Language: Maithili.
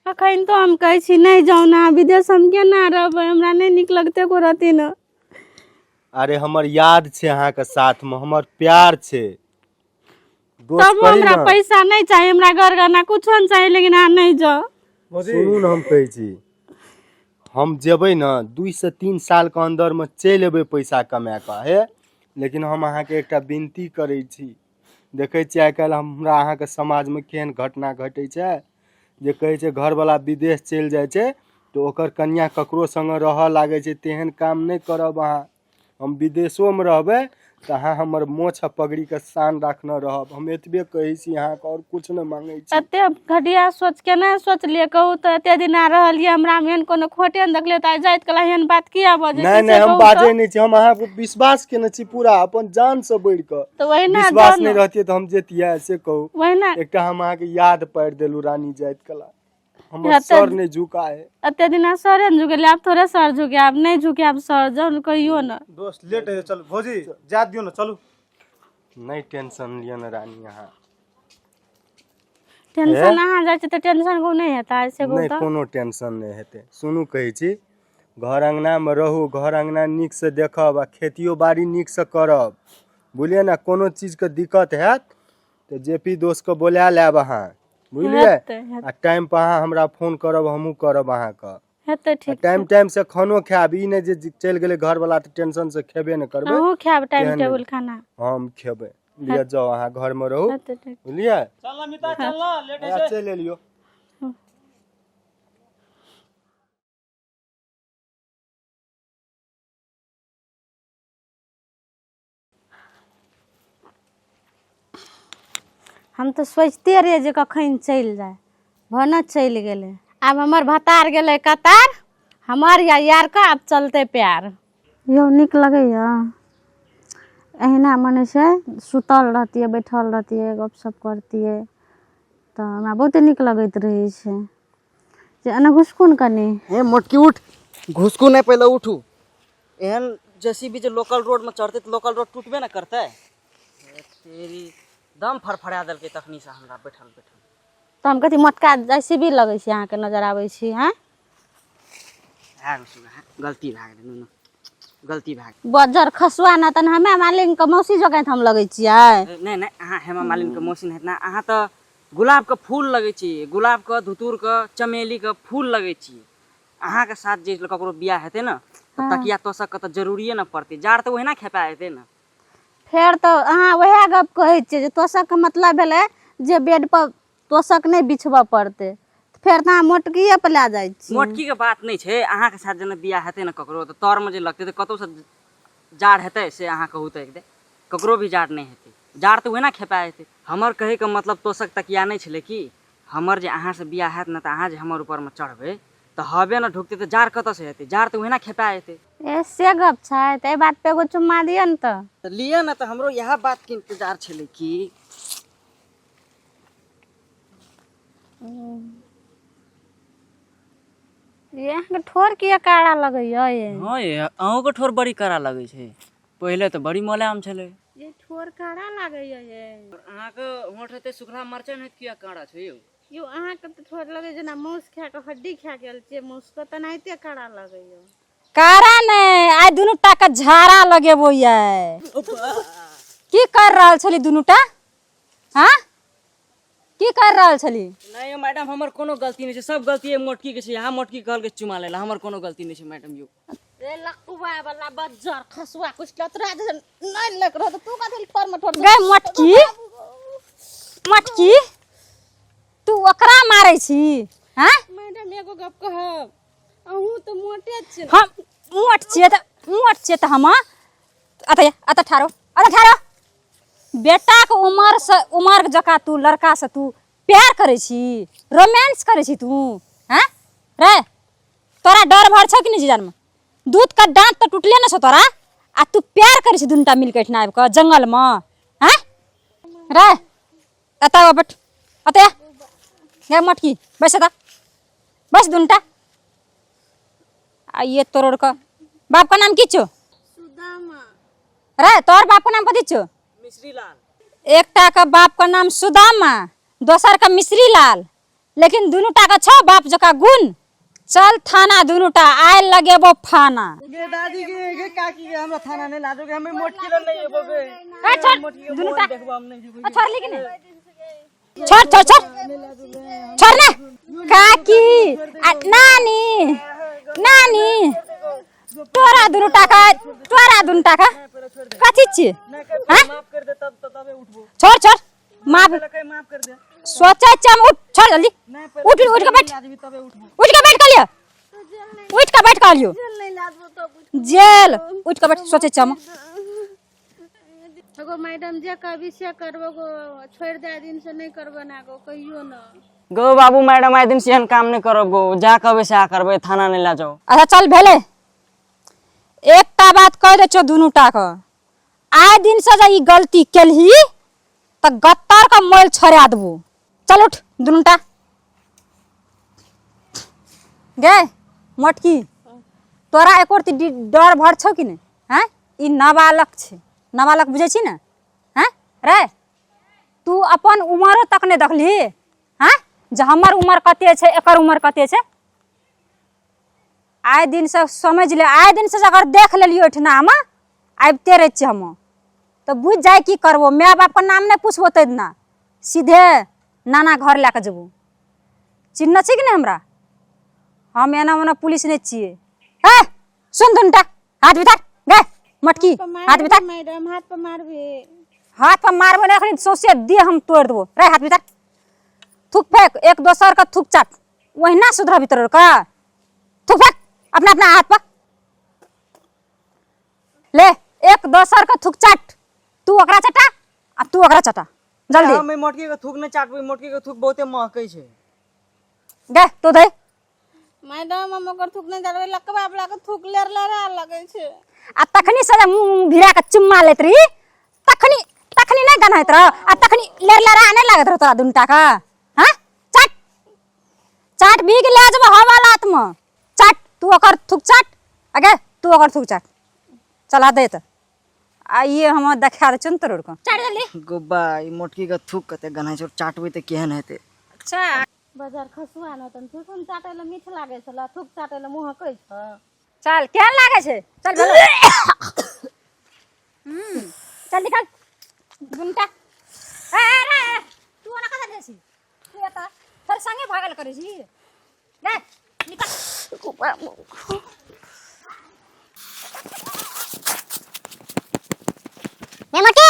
अखन तो हम कहै छी नहि जाउ ने विदेश, हम केना रहबै? हमरा नहि नीक लगतै एको रत्ती ने। अरे हमर याद छै अहाँके साथमे, हमर प्यार छै दोस्त। तबो कही हमरा ने। पैसा नहि चाही, हमरा घर गहना कुछो नहि चाही, लेकिन अहाँ नहि जाउ। भौजी। सुनू ने, हम कहै छी हम जेबै ने 2 से 3 सालके अन्दरमे चलि एबै पैसा कमा कऽ हे। लेकिन हम अहाँके एकटा विनती करै छी। देखै छियै आइ काल्हि हमरा अहाँके समाजमे केहन घटना घटै छै जे कहै छै घरवला विदेश चलि जाइ छै तऽ ओकर कनिआँ ककरो सङ्गे रहऽ लागै छै। तेहन काम नहि करब अहाँ। हम विदेशोमे रहबै तऽ अहाँ हमर मोछ आ पगड़ीके शान राखने रहब। हम एतबे कहै छी अहाँके, आओर किछु नहि माँगै छी। एते घटिया सोच केना सोचलियै कहू तऽ? एते दिना रहलियै, हमरा मे एहन कोनो खोटे नहि देखलियै, तऽ आइ जाइत कला एहन बात किया बजै नहि छी नहि से हम कहू तऽ? बाजै नहि छी। हम अहाँके विश्वास केने छी पूरा अपन जानसँ बढ़ि कऽ। तऽ ओहिना विश्वास जाउ नहि ने। रहतियै तऽ हम जैतियै से कहू? ओहिना एकटा हम अहाँके याद पारि देलहुँ रानी, जाइत कला हमर एते सर नहि झुका है। एते दिना सरे ने झुकेलियै, आब थोड़े सर झुकायब? नहि झुकायब सर, जाउ ने, कहियो ने। दोस्त, लेट है, चल। भौजी, जा दियौ ने, चलू। नहि टेंशन लिअ ने रानी अहाँ। टेंशन अहाँ जाइ छी तऽ टेंशन को नहि हेतै से कहू नहि तऽ? कोनो टेंशन नहि हेतै। सुनू, कहै छी घर अङ्गनामे रहू, घर अङ्गना नीकसँ देखब आ खेतियो बाड़ी नीकसँ करब, बुझलियै ने? कोनो चीजके दिक्कत हैत तऽ जे पी दोस्तके बोला लेब अहाँ, बुझलियै? हेतै, हेतै। आ टाइम पर अहाँ हमरा फोन करब, हमहूँ करब अहाँके। हेतै। आ ठीक। टाइम टाइम से खानो खायब। ई नहि जे चलि गेलै घरवला तऽ टेंशन से खेबे नहि करबै। अहूँ खायब टाइम केहन टेबुल खाना। हम खेबै। लिअ, जाउ अहाँ, घरमे रहू। हेतै, ठीक। बुझलियै? चल ना मिता, चल ना, लेट अच्छा, चलि एलियौ। हम तऽ सोचिते रहियै जे कखन चलि जाय, भने चलि गेलै। आब हमर भतार गेलै कतार, हमर या यारके आब चलतै प्यार। यौ, नीक लगैए एहिना? मन होइ छै सुतल रहतियै, बैठल रहतियै, गपशप करतियै तऽ हमरा बहुते नीक लगैत रहै छै जे एना घुसकू ने कनि। हे मोटकी, उठ। घुसकू नहि, पहिले उठू। एहन जेसीबी जे लोकल रोड में चढ़तै तऽ लोकल रोड टूटबे ने करतै। हे तेरी, दम फड़फड़ा देलकै तखनी से हमरा बैठल बैठल। तऽ हम कथी मोटका जेसीबी लगै छी अहाँके नजर आबै छी? हँ? भए गेल सुगा, गलती भए गेलै नुनू, गलती भए गेल। बज्जर खसुआ न तन हमे मालिन के मौसी जोगाइत हम लगै छियै? नहि नहि, अहाँ हेमा मालिन के मौसी नहि ना, अहाँ तऽ गुलाब के फूल लगै छी, गुलाब के, धतूर के, चमेली के फूल लगै छी। अहाँके साथ जे ककरो बियाह हेतै ने तऽ तकिया तोसक के तऽ जरूरिए ने पड़तै, जाड़ तऽ ओहिना खेपा जेतै ने। फेर तऽ अहाँ उएह गप कहै छियै जे तोसकके मतलब भेलै जे बेड पर तोसक नहि बिछबऽ पड़तै। फेर तऽ अहाँ मोटकिए पर लए जाइ छियै। मोटकी के बात नहि छै। अहाँके साथ जेना बियाह हेतै ने ककरो तऽ तरमे जे लगतै तऽ कतहुसँ जाड़ हेतै से अहाँ कहू तऽ? एक ककरो भी जाड़ नहि हेतै, जाड़ तऽ ओहिना खेपा जेतै। हमर कहैके मतलब तोसक तकिया नहि छलै कि हमर जे अहाँसँ बियाह हैत ने तऽ अहाँ जे हमर ऊपरमे चढ़बै तऽ हवे ने ढुकतै तऽ जाड़ कतऽसँ हेतै? जाड़ तऽ ओहिना खेपा जेतै। ए, से गप छै तऽ एहि बात पे एगो चुम्मा दिअ ने तऽ। तऽ लिअ ने, तऽ हमरो इएह बातके इन्तजार छलै कि। ये, अहाँके ठोर किया काड़ा लगैया ये? हँ ये, अहूँके ठोर बड़ी कड़ा लगै छै, पहिले तऽ बड़ी मोलायम छलै। ये, ठोर काड़ा लागैया ये? अहाँके होंठ हेतै सुखला मरचाइ होइत किया काड़ा छै यौ? यौ, अहाँके तऽ ठोर लगै जेना मासु खा कऽ हड्डी खा गेल छियै मासुके, तेनाहिते काड़ा लगैया। कारा नहि, आइ दुनू टा के झाड़ा लगेबो। ये की कर रहल छली दुनू टा? हाँ, की कर रहल छली? नहि यौ मैडम, हमर कोनो गलती नहि छै, सब गलती एहि मोटकी के छै। यहाँ मोटकी कहलकै चुमा लेला, हमर कोनो गलती नहि छै मैडम यौ। रे लकुआ वाला बज्जर खसुआ, कुछ लतरा जे नहि लग रह तू कथी ठोर में ठोर गै मोटकी, मोटकी, तू ओकरा मारै छी? हाँ? मैडम, एगो गप कहब, अहूँ तऽ मोटे छी। हम मोट छियै तऽ मोट छियै तऽ हम अतऽ अतऽ ठारो, अतऽ ठारो। बेटाके उमर से उमर जकाँ तू लड़का से तू प्यार करै छी, रोमांस करै छी तू? हाँ रे, तोरा डर भर छौ कि नहि जीजानमे? दूध के दाँत तऽ टूटले ने छौ तोरा आ तू प्यार करै छी दुनूटा मिलके एहिठिना आबि कऽ जंगलमे? हाँ रे, एतऽ आबऽ, बैठ एतऽ आ। गे मोटकी, बैस एतऽ, बैस दुनूटा। आ ये तोड़ कऽ बाप का नाम की छौ? सुदामा। रे, तोहर बाप का नाम कथी छौ? मिश्री लाल। एकटा के बाप का नाम सुदामा, दोसर के मिश्री लाल। लेकिन दुनू टा के छौ बाप जका गुण। चल थाना दुनू टा आइ लगेबो फाना। गे दादी गे, गे काकी गे, हमरा थाना नहीं लाजो गे, हमें मोटकी ल नहीं एबो गे। ए, छोड़ दुनू टा। देखबो हम नहीं जेबो। आ, छोड़ली कि नहीं? छोड़ छोड़ छोड़ छोड़ ना। काकी आ नानी, नानी तोरा दुनू टाका, तोरा दुनू टाका कथी छी? हाँ? माफ कर दे तब तो तबे उठबो। छोड़ छोड़ माफ कहे माफ कर दे। सोचे छी हम। उठ, छोड़ जल्दी, उठ उठ के बैठ। आदमी तबे उठबो। उठ के बैठ कहलियो, उठ के बैठ कहलियो, जेल उठ के बैठ। सोचे छी हम। एगो मैडम जे कहबी से करबो गो, छोड़ि दे दिन से नहीं करबो ना गो, कहियो ना। गो बाबू मैडम आइ दिन से एहन काम नहीं करब गो, जा कहबे से करबे, थाना नहीं ला जाओ। अच्छा चल भेले, एकटा बात कह दै छौ दुनू टा के, आइ दिन से जे ई गलती केलही तऽ गत्तर के मोल छोड़ा देबो। चल उठ दुनू टा। गे मोटकी, तोरा एको रत्ती डर भर छौ कि नहि? हैं, ई नाबालक छै, नाबालक बुझै छी ने? हैं रे, तू अपन उमरो तक नहि देखलही? हैं, जे हमर उमर कते छै, एकर उमर कते छै। आइ दिन से समझ ले, आइ दिन से अगर देख लेलियो ओहिठिना हम आबिते रहै छियै हम तऽ बुझि जाय की करबो। माय बापके नाम नहि पुछबो ताहि दिना, सीधे नाना घर लए कऽ जेबो। चिन्ह छी कि नहि हमरा? हम एना ओना पुलिस नहि छियै। हे सुन दुनटा, हाथ बितार। गे मटकी, हाथ बितार। मैडम हाथ पर मारबे? हाथ पर मारबो नहि, अखनी सौंसे देह हम तोड़ि देबो। रे हाथ बितार, थूक फेंक, एक दोसर के थूक चाट, ओहिना सुधरबी तोर का। थूक फेंक अपना अपना हाथ पर ले, एक दोसर के थूक चाट, तू ओकरा चटा आ तू ओकरा चटा, जल्दी। हम ई मोटकी के थूक नहीं चाटबै, मोटकी के थूक बहुते महकै छै। गे तू दे। मैडम हम ओकर थूक नहीं चाटबै, लकवा वाला के थूक लेर लेरा लगै छै। आ तखनी से जे मुँह भिरा के चुम्मा लेत रही तखनी, तखनी नहीं गन्हाइत रह? आ तखनी लेर लेरा नहीं लागत रह तोरा दुनटा के? हाँ चाट चाट, भीग ले जब हवा लात में चाट, तू ओकर थूक चाट, अगे तू ओकर थूक चाट। चला दे त आ ये हम देखा दे चुन तोड़ के, चाट जल्दी। गोबा ई मोटकी के थूक कते गन्हाइ छै, चाटबै तऽ केहन हेतै? अच्छा बाजार खसुआ न तन थूक चाटै लए मीठ लागै छल, थूक चाटै लए मुँह हकै छ। चल केहन लागै छै? चल भेलो। चल निकल दुनटा। ए ए रे, तू ओना कतऽ जाइ छी? तू एतऽ फेर संगे भागल करै छी? रे निकल। ए मोटी,